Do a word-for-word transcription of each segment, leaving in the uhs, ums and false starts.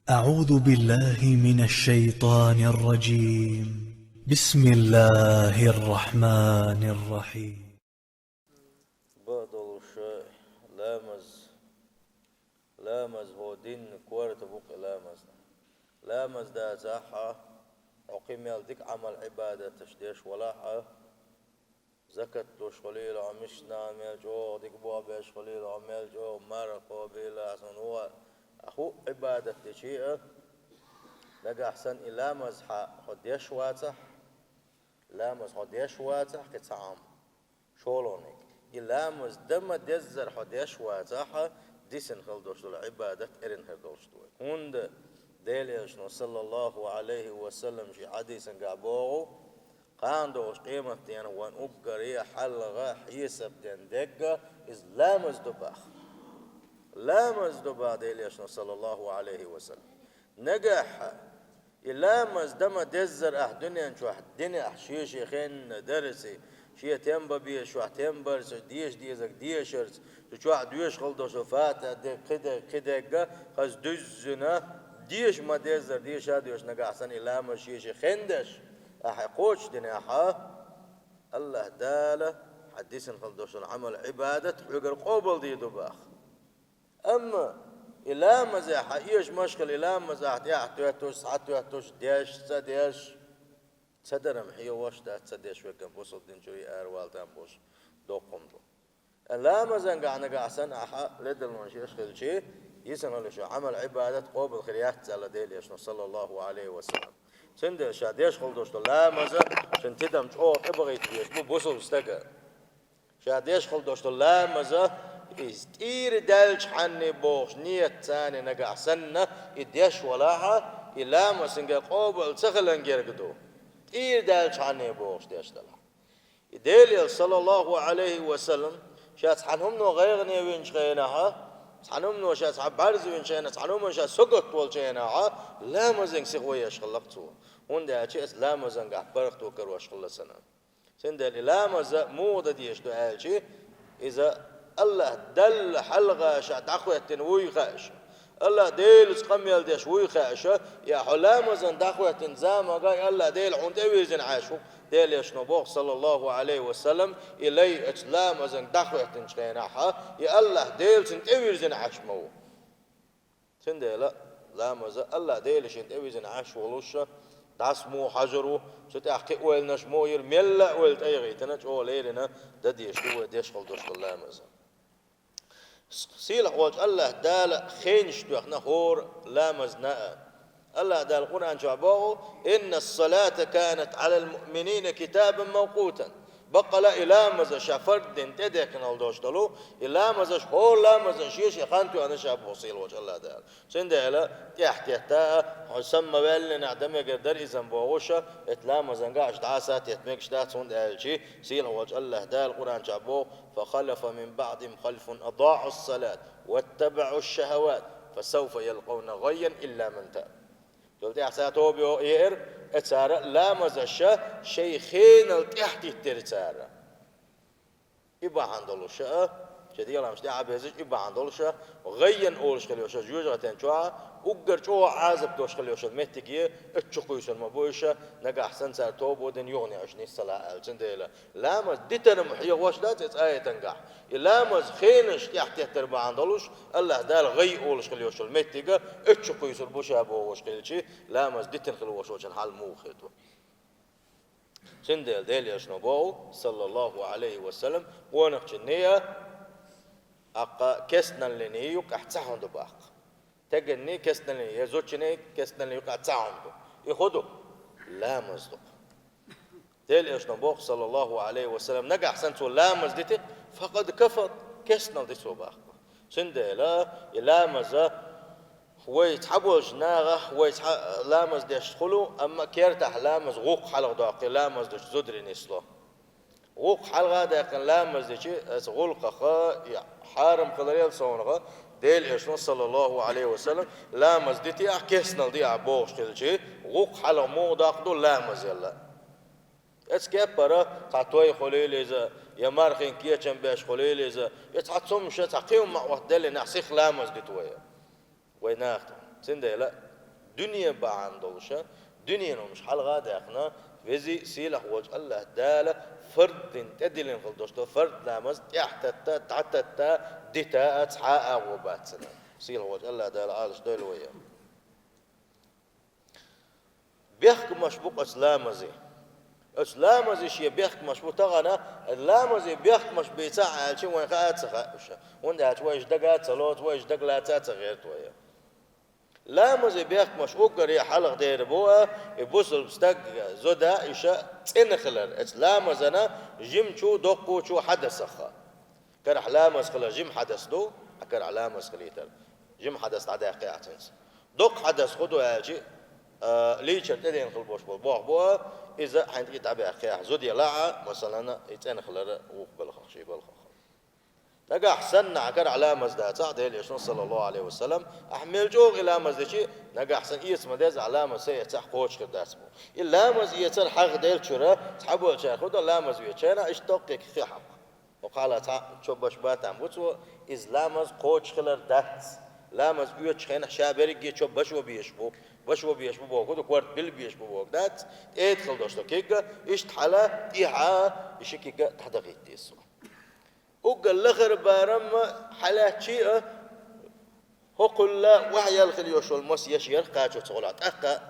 أعوذ بالله من الشيطان الرجيم. بسم الله الرحمن الرحيم. Ба долуш ламаз, ламаз хӀо динна корта бу-кх ламаз. Ламаз дацахь, хьо кхин мел дика Ӏамал-Ӏибадаташ деш валахь, закат луш хуьлийла хьо, мискачу наха мел чӀогӀа дика болх беш хуьлийла хьо, мел чӀогӀа марха кхобийла хьо, хӀун а Ӏибадат дича а, нагахь санна и ламаз хьа хьо деш вацахь, ламаз хьо деш вацахь, кхин цхьа Ӏам шолгӀаниг. И ламаз дан ма-деззара хьо деш вацахь, дисина хила долуш долу Ӏибадат эрна хир долуш ду вай. ХӀунда Делан Элчано, саллаллаху Ӏалайхи ва саллам, шен хьадисангахь боху: «Кхана долуш къематдийнахь вайн уггаре хьалха хьесап ден дерг иза ламаз ду боху». Ламаз ду боху Делан Элчано, саллаллаху Ӏалайхи ва саллам. Нагахь и ламаз дан ма-деззара ахь дуьнен чохь динехь шен-шен хенна дарца, шен тем бан безачохь тем барца, деша дезарг дешарца, цу чохь доьшуш хила долуш Фатихьа дерг, кхидерг, кхидерг, хаза дуьззина, деша ма-деззара, деша а доьшуш, нагахь санна и ламаз шен-шен хенна деш, ахь кхочушдинехь, АллахӀ Дала хьан дисина хила долуш долу Ӏамал-Ӏибадат хьоьгара къобалдийр ду боху. Амма и ламазехь хьан эшамаш хила, и ламаз ахь тӀехь тоьттуш, схьатоьттуш, деш, ца деш, ца даран хьехош дац, ца деш верг бусалба дин чуьра аравала там болуш доккха хӀума ду. Ламазангахь нагахь санна ахь ледарлонаш еш хилча, йисина хила йиш йолу Ӏамал-Ӏибадат къобал хир яц аьлла Делан Элчано, саллаллаху Ӏалайхи ва саллам. Цундела ша деш хила долуш долу ламаз шен тидам чӀогӀа тӀебахийта безаш бу бусалба стага. Ша деш хила долуш долу ламаз, иза тӀера даьлчхьанний бохуш, нийятца нагахь санна, и деш валахь, и ламаз цуьнга къобал ца хилан герга ду, тӀера даьлчхьанний бохуш деш далахь. И Делан Элча, саллаллаху Ӏалайхи ва саллам, ша цхьана хӀумано гӀайгӀане винчу хенахь, цхьана хӀумано ша цхьа бӀаьрзе винчу хенахь, цхьана хӀумано ша согатта волчу хенахь, ламазан сиха вай еш хилла-кх цо. ХӀунда аьлча иза ламазангахь баркато карош хилла санна. Цундела и ламаз муха дан дезаш ду аьлча, иза АллахӀ Далла хьалха ша дӀахӀоьттина вуй хаьа ша, АллахӀ Делаца къамел деш вуй хаьа ша, я хьо ламазан дӀахӀоьттина заманахь и АллахӀ Дела хьуна тӀевирзина Ӏаш ву. Делан Элчано боху, саллаллаху Ӏалайхи ва саллам, и лай оцу ламазан дӀахӀоьттинчу хенахь, и АллахӀ Дела цунна тӀевирзина Ӏаш ма ву. Цундела ламаз АллахӀ Дела шена тӀевирзина Ӏаш волуш, дӀаса муха хьажар ву, цу тӀехь кхин ойланаш муха йира, мелла а ойла тӀеяхийтина, чӀогӀа леррина дан дезаш ду вай деш хила долуш долу ламаз. Сийлахь волчу АллахӀ Дала хенаш тоьхна хӀора ламазна а. АллахӀ Дала Къуръан чохь боху: «Инна ас-салата канат Ӏалал муъминина китабан мавкъутан». Баккъала и ламаз ша фард дина тӀедехкина долуш долу, и ламазаш хӀора ламазна шен-шен хан тоьхна ша боху сийлахь волчу АллахӀ Дала. Цундела тӀехь тетта а, хьо самма ваьллинехь дан мегар дара иза бохуш, эта ламазангахь аша дӀаса а тетта мегаш дац, хӀунда аьлча сийлахь волчу АллахӀ Дала Къуръан чохь боху: «Фа халафа мин баъдихим халфун адаъу ас-салат ваттабаъу аш-шахават, фа савфа ялкъавна гӀаййан илла ман таб». Цул тӀаьхьа цара тоба йо-, еара, э, цара ламазаш шайн хенал тӀаьхьатиттира цара. И бахьана долуш а, шен дегӀламаш тӀаьхьа безаш, и бахьана долуш а, гӀаййан олуш хила йолуш а, жоьжахатин чохь а, уггар чӀогӀа Ӏазап долуш хила йолуш а меттиге, оццу чу кхуьйсур ма бу уьш а, нагахь санна цара тоба дина юханеӀаш нисса лаьа аьлла. Цундела ламаз дитаран хьехош дац эцу аятангахь. И ламаз хенаш тӀаьхьатеттар бахьана долуш, АллахӀ Дала гӀай олуш хила йолуш йолу меттига, оццу чу кхуьйсур бу ша бохуш хилча, ламаз дитина хила волуш волчун хьал муха хир ду. Цундела Делан Элчано боху, саллаллаху Ӏалайхи ва саллам, къонахчунна а, аккха кестналлина юкъахь цхьа хӀума ду баккха. Стеганний кестналлий, я зудчуний кестналлий юкъахь цхьа хӀума ду. И хӀун ду? Ламаз ду. Делан Элчано боху, саллаллаху Ӏалайхи ва саллам, нагахь санна цо ламаз дити, факъад кафар, кестнал ди цо баккха. Цундела и ламаз вай цхьаболчу наха, вай цхьа ламаз деш хуьлу, амма кертахь ламаз гӀуллакх хьалха доккхий, ламаз дечу зударий нисло. ГӀуллакх хьалха а даьккхина ламаз дичи, аса гӀуллакхах и хьарам хиларел совнаха, Делан Элчано, саллаллаху Ӏалайхи ва саллам, ламаз дитехь, кестнал диахь бохуш хилчи, гӀуллакх хьалха муха доккху ду ламаз елла. Эцу кеппара цхьа той хуьлийла иза, я мархин кечам беш хуьлийла иза, я цхьа цомгуш, цхьа кхин хӀума ма-, охьа деллинехь сиха ламаз дита вай. Вай нах ду. Цундела Дуьне бахьана долуша, дуьненан хӀумаш хьалха а даьккхина, везий, сийлахь волчу АллахӀ Дала фард дина, тӀедиллина хила долуш долу фард ламаз тӀаьхьататта, дӀататта, дита а, цхьа а агӀо бац цунна. Сийлахь волчу АллахӀ Дала Ӏалаш дойла вай. Бехкамаш бу оцу ламазийн. Оцу ламазийн шен бехкамаш бу тахана, ламазийн бехкамаш бийца а аьлча, вайн хаа а ца хаьа уьш. ХӀунда аьлча вайша дага а ца лоцу, вайша дагалаца а ца гӀерта вай. Ламазийн бехкамаш уггаре хьалха дер бу а, и бусалба стаг, зуда а, иша цӀена хилар, оцу ламазана жимачу, доккхачу хьадасах. Карахь ламаз хилар жима хьадас ду, а карахь ламаз хилийтар. Жима хьадас дӀадаьккхи ахь цуьнца. Доккха хьадас хӀун ду аьлча, а, лийчар тӀедеана хила болуш болу боху бу а, иза хьайна тӀе дӀабаьккхи ахь. Зуда елахь а, масалана, и цӀена хилар вукху балхах, шен балхах. Нагахь санна ахь карахь ламаз дацахь, Делан Элчано, саллаллаху Ӏалайхи ва саллам, ахь мел чӀогӀа и ламаз дичи, нагахь санна эца ма деза, ахь ламаз ца эцахь кхочуш хир дац бу. И ламаз эцар хьагӀ делчуьра, цхьаболчара хӀун до, ламаз оьцучу хенахь иштта доккхий хи хьакху. Оха хьала цхьа чо баш бан там бу цо, иза ламаз кхочуш хилар дац. Ламаз оьцучу хенахь ша берриге чо башо безаш бу, башо безаш бу боху ду, корта билла безаш бу боху дац, тӀеда хила долуш ду кегга, иштта хьала, тӀехьа, и ши кегга дӀадахийта деза цо. Уггар лахара барамма хьалаьцчи а, хӀокхуьлла ваьхьа ял хила йолуш йолу маса еш ярх кхачо ца гӀолахь. ТӀаккха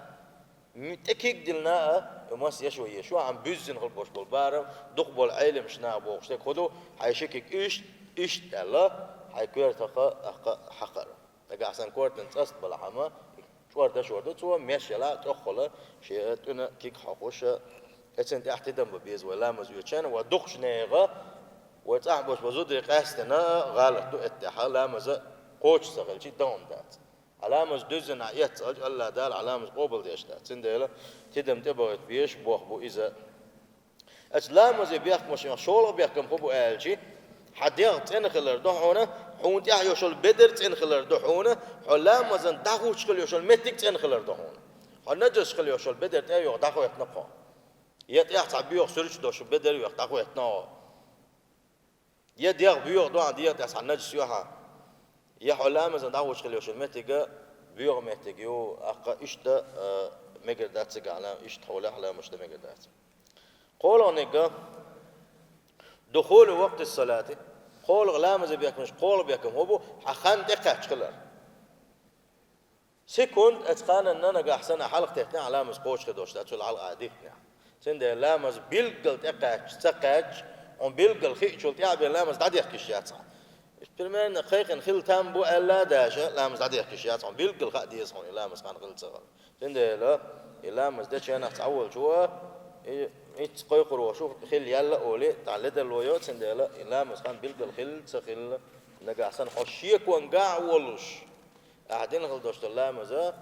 м-, тӀе киг диллина а, и маса еш вай еш. Шу хьан буьззина хила болуш болу барам, дукха болу Ӏеламаш наха бохуш дерг хӀун ду, хьайн ши киг иштта, иштта аьлла, хьайн коьртах а, ахка хьакхара. Нагахь санна кортан цӀаст балахьама, чӀор дашор ду цо, меш яла, тӀехула, шен тӀуьна киг хьокхуш, эцан тӀехь тидам бан беза вай ламаз оьцучу хенахь, вай дукхачу нехан, вай цӀахь болуш болу зударий къаьстина гӀалат ду эттехьа, ламаза кхочуш ца хилчи, дан хӀума дац. Хьан ламаз дуьззина эцна аьлча, АллахӀ Дала хьан ламаз къобалдеш дац. Цундела тидам тӀебахийта безаш боху бу иза. Оцу ламазан бехкамашех шолгӀа бехкам хӀун бу аьлчи, хьан дегӀ цӀена хилар ду хьуна, хьуна тӀехь йолуш йолу бедар цӀена хилар ду хьуна, хьо ламазан дӀахӀуттуш хила йолуш йолу меттиг цӀена хилар ду хьуна. Хьо нажас хила йолуш йолу бедар тӀе а йогӀу дӀахӀоьттина кхо. Я тӀехь цхьа боьха суьрташ долуш бедар а йоху дӀахӀоьттина хьо. Я дегӀ боьха ду хьан, дегӀа тӀехь цхьа нажас ю хьан. Я хьо ламазан дӀахӀуттуш хила йолуш йолу меттиг боьха меттиг ю, аккха иштта, а, мегар дац цигахь лам-, иштта хьолехь ламаз дан мегар дац. КхоалгӀаниг, духулу вакътис-салати, кхоалгӀа ламазан бехкамаш, кхоалгӀа бехкам хӀун бу, хьан хан тӀекхаьчча хилар. Секунд оцу ханна нагахь санна хьалха теттинехь, ламаз кхочуш хир долуш дац, цул хьалха ахь диттинехь. Цундела ламаз билггал тӀекхаьчча, ца кхаьчча, хьуна билггал хиъчул тӀаьхьа бен ламаз дӀадехкаш яц хьан. Примерно кхайкхина хила там бу аьлла а даша, ламаз дӀадехкаш яц хьуна. Билггал хаа деза хьуна, и ламаз хан хилла ца хилла. Цундела и ламаз дечу хенахь цхьаволчо, и, итт кхойкхур волуш хила яьлла а олий, тӀаккха ледарло йо, цундела и ламаз хан билггал хилла, ца хилла, нагахь санна хьо шеконгахь а волуш, ахь дина хила долуш долу ламаза,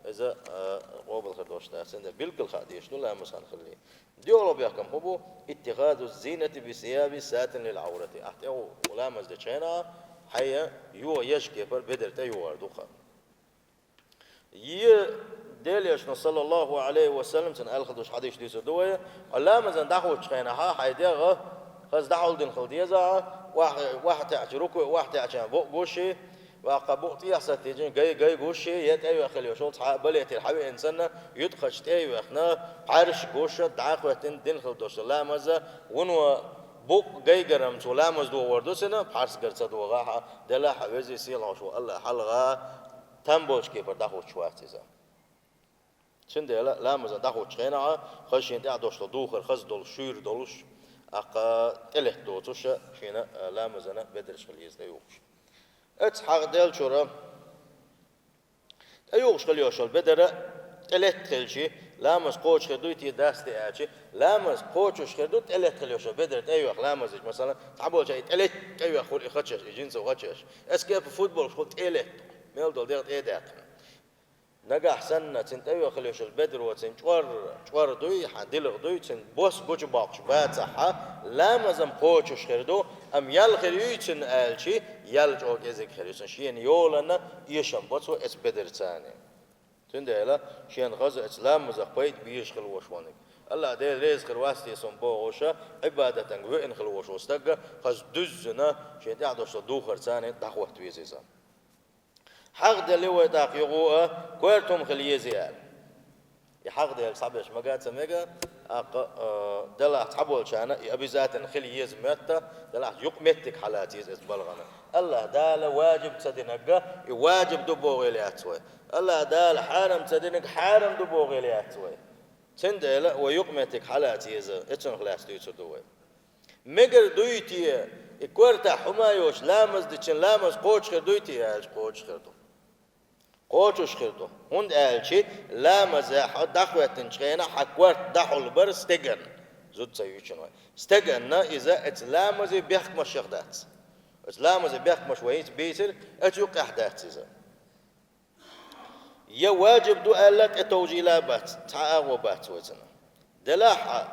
иза, а, къобал хир долуш дац. Цундела билггал хаа дезаш ду ламаз хан хилли. ДоьалгӀа бехкам хӀун бу, иттихазу зинати би сияби сатин лил Ӏаврати. Ахь тӀе ламаз дечу хенахь, хьайн йоха еш кепара бедар тӀе йогӀур ду хьан. Е Делан Элчано, саллаллаху Ӏалайхи ва саллам, цуьнан аьлла хила долуш хьадисаш дуьйцур ду вай, хьо ламазан дӀахӀуттучу хенахь, хьайн дегӀ хаза дӀахьулдина хила деза, ваьхьа, ваьхьа таьӀча рукуӀ, ваьхьа таьӀча букъ гуш, ваккха букъ тӀехьа саттийча гай, гай гуш, я тӀе а веха хила йолуш йолу цхьа а балетира хьан веана санна, юьткъачу тӀе а вехна, пхьарш гуш, дӀахӀоьттина дина хила долуш ламаза, вуно букъ гайгарам цо ламаз догӀур ду цуьнан, пхьарсгара ца догӀахь, делахь а везий сийлахь волуш волу АллахӀ хьалха, там болчу кепара дӀахӀуттуш вац иза. Цундела ламазан дӀахӀуттучу хенахь, хаза шена тӀехь долуш долу духар хаза долуш, шуьйра долуш, аккха тӀелетта доцуш, шена, а, ламазана бедарш хила еза тӀеюхуш. Оцу хьагӀ делчура, тӀеюхуш хила йолуш йолу бедар тӀелетта хилчи, ламаз кхочуш хир дуй те дац те аьлчи, ламаз кхочуш хир ду, тӀелетта хила йолуш йолу бедар тӀейоьху ламазича, масала, цхьаболча и тӀелетта тӀейоьху хуьлу и хачаш, и жинцо хачаш. Эскепа футболаш хуьлу тӀелетта, мел долу дегӀ тӀе а даьккхина. Нагахь санна цуьнан тӀеоьху хила йолуш йолу бедаро цуьнан чӀор, чӀор дуй, хьан дилха дуй, цуьнан бос гучу боккхуш бацахь, ламазам кхочуш хир ду, амма ял хир юй цуьнан аьлчи, ял чӀогӀа кӀезиг хир ю цуьнан, шена йолана эшам бо цо эцу бедарца. Цундела шена хаза эцу ламазах пайда безаш хила волуш ваниг. АллахӀ Дела реза хир вац те суна бохуша, Ӏибадатанга веана хила волуш волу стагга хаза дуьззина, шена тӀехь долуш долу духарца дӀахӀотта веза иза. хьагӀ делли вай тӀаккха югӀу а, коьрта хӀума хила еза аьлла. И хьагӀ делла цхьаберш мега а ца мега, тӀаккха, а, делахь цхьаболчарна и обязательно хила еза моьтту, делахь юкъ-меттиг хьалаца еза иза балгӀана. АллахӀ Дала ваджиб ца динарг, и ваджиб ду бохийла яц вай. АллахӀ Дала хьарам ца динарг хьарам ду бохийла яц вай. Цундела вай юкъ-меттиг хьалаца еза, эцунах лаьцна дуьйцур ду вай. Мегар дуй те, и коьртахь хӀума йоцуш ламаз дича ламаз кхочуш хир дуй те аьлча, кхочуш хир ду. Кхочуш хир ду. ХӀунда аьлча ламаза хьо дӀахӀоьттинчу хенахь хьан коьрта дӀахьулбар стегарна, зуда ца юьйцуш вай. Стегарна иза эцу ламазан бехкамашех дац. Эцу ламазан бехкамаш вай хӀинца бийцира, эцу юкъехь дац иза. Я ваджиб ду аьлла, тӀетовжийла а бац, цхьа агӀо бац вай цунах. Делахь а,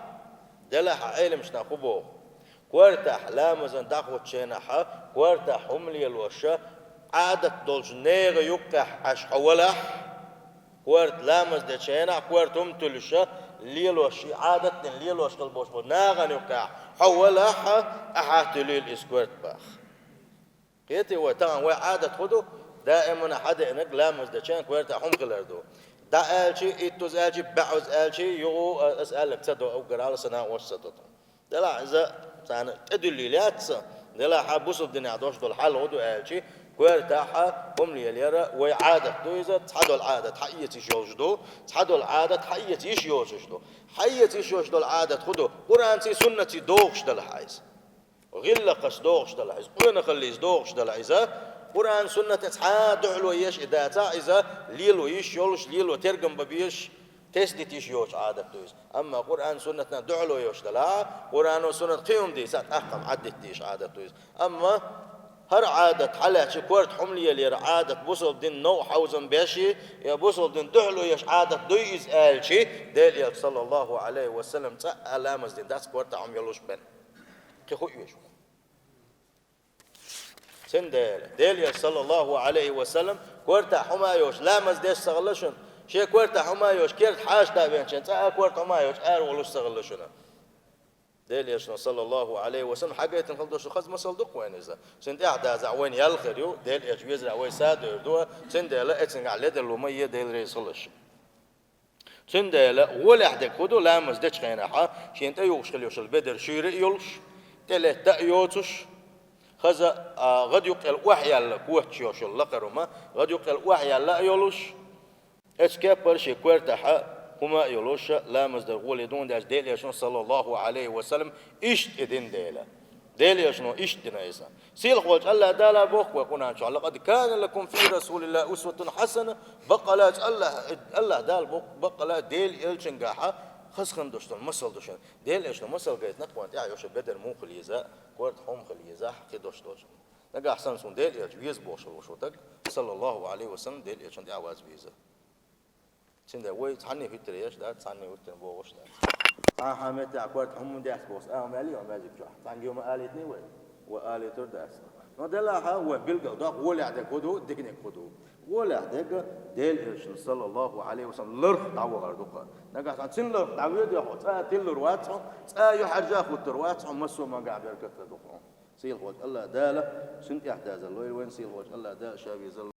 делахь а Ӏеламнаха хӀун боху? Коьртахь ламазан дӀахӀуттучу хенахь, коьртахь хӀума лелош, Ӏадат долчу нехан юккъехь Ӏаш хьо валахь, коьрта ламаз дечу хенахь, коьрта хӀума туьллуш, лелош, и Ӏадат дина лелош хила болуш болу нахана юккъехь хьо валахь, ахьа туьлийла иза коьрта баха. Кхетий вай, тахана вай Ӏадат хӀун ду? Даимана хьадеанарг ламаз дечу хенахь коьртахь хӀума хилар ду. ДӀа аьлчи, иттаза аьлчи, баьӀаза аьлчи, югӀу, а, аса аьлларг ца до, уггар хьалха сан накъосташа ца до. Делахь иза царна тӀедуьллийла яц сан, делахь а бусалба динехь долуш долу хьал хӀун ду аьлчи, коьртахь хӀума лелаяр вай Ӏадат ду иза, цхьадолу Ӏадат хьаэца йиш йолуш ду, цхьадолу Ӏадат хьаэца йиш йоцуш ду. Хьаэца йиш йолуш долу Ӏадат хӀун ду? Къуръанций, суннатций догӀуш делахь иза. ГӀиллакхашца догӀуш делахь иза, къонахаллица догӀуш делахь иза, Къуръан, суннатна цхьа а дуьхьало еш и дацахь иза, лело йиш йолуш, лело тергам бан безаш, тесна дита йиш йоцу Ӏадат ду иза. Амма Къуръан, суннатна дуьхьало йолуш делахь, Къуръано, суннато кхин хӀума дийцахь, тӀаккха хьан Ӏадда дита дезаш Ӏадат ду иза. Амма хӀара Ӏадат хьалаьцча, коьрта хӀума лелаяр Ӏадат бусалба дин новкъа хьовзам беш, я бусалба дин дуьхьало еш Ӏадат дуй иза аьлчи, Делан Элча, саллаллаху Ӏалайхи ва саллам, цкъа а ламаз дина дац коьртахь хӀума йолуш бен. Кхин хӀун оьшу? Цундела, Делан Элча, саллаллаху Ӏалайхи ва саллам, коьртахь хӀума йоцуш ламаз деш ца хилла шуна, шен коьртахь хӀума йоцуш керта хьаьжта а веанчунна, цкъа а коьрта хӀума йоцуш ара волуш ца хилла шуна. Делан Элчано, саллаллаху Ӏалайхи ва саллам, хьагайтина хила долуш хаза масал ду-кх вайна иза. Цуьнан тӀаьхьа дазахь вайна ял хир ю, Делан Элча везарехь вай са дер ду, цундела эццангахь ледарло ма е, Дела реза хуьлуш. Цундела гӀолехь дерг хӀун ду, ламаз дечу хенахь, шена тӀе юхуш хила йолуш йолу бедар шуьйра а йолуш, тӀе летта а йоцуш, хаза, а, гӀад юккъел охьаяьлла, кочаш йолуш йолу лакхара хӀума, гӀад юккъел охьаяьлла а йолуш, эцу кеппара шен коьртахь хӀума а йолуш, ламаз дар гӀоле ду, хӀунда аьлча Делан Элчано, саллаллаху Ӏалайхи ва саллам, иштта и дина дела. Делан Элчано иштта дина иза. Сийлахьволчу АллахӀ Дала боху вай Къуръан чохь: «Лакъад кана лакум фи расулиллахи усватун хьасана». Баккъала АллахӀ, АллахӀ Дала боху, баккъала Делан Элчангахь хаза хин долуш долу масал ду шуна. Делан Элчано масал гайтина-кх вайна тӀехь йолуш йолу бедар муха хила еза, коьрта хӀума хила еза, кхин долуш долчу. Нагахь санна суна Делан Элча веза бохуш волу шо стаг, саллаллаху Ӏалайхи ва саллам, Делан Элчан тӀаьхьа вац веза. Цундела вай цхьанне хӀуьттур еш дац, цхьанне хӀуьттина бохуш дац. Цхьа а хьан меттехь коьрта хӀума дац бохуш, а, хӀума аьллий, хьо маьждиг чохь? Цхьаьнгге хӀума алийтиний вай? Вай алийтур дац. Но делахь а вай билггал доккху гӀолехь дерг хӀун ду, диканиг хӀун ду? ГӀолехь дерг Делан Элчанан, саллаллаху Ӏалайхи ва саллам, ларх дӀавахар ду-кх. Нагахь санна цуьнан ларх дӀавоьду хьо, цкъа а тиллур вац хьо, цкъа а юьхьӀаьржа а хӀуттур вац хьо, массо а мангахь беркат дан ду-кх хьуна. Сийлахьволчу АллахӀ Дала цуьнан тӀаьхьа дазар лойла вайна, сийлахьволчу АллахӀ Дала ша везалла.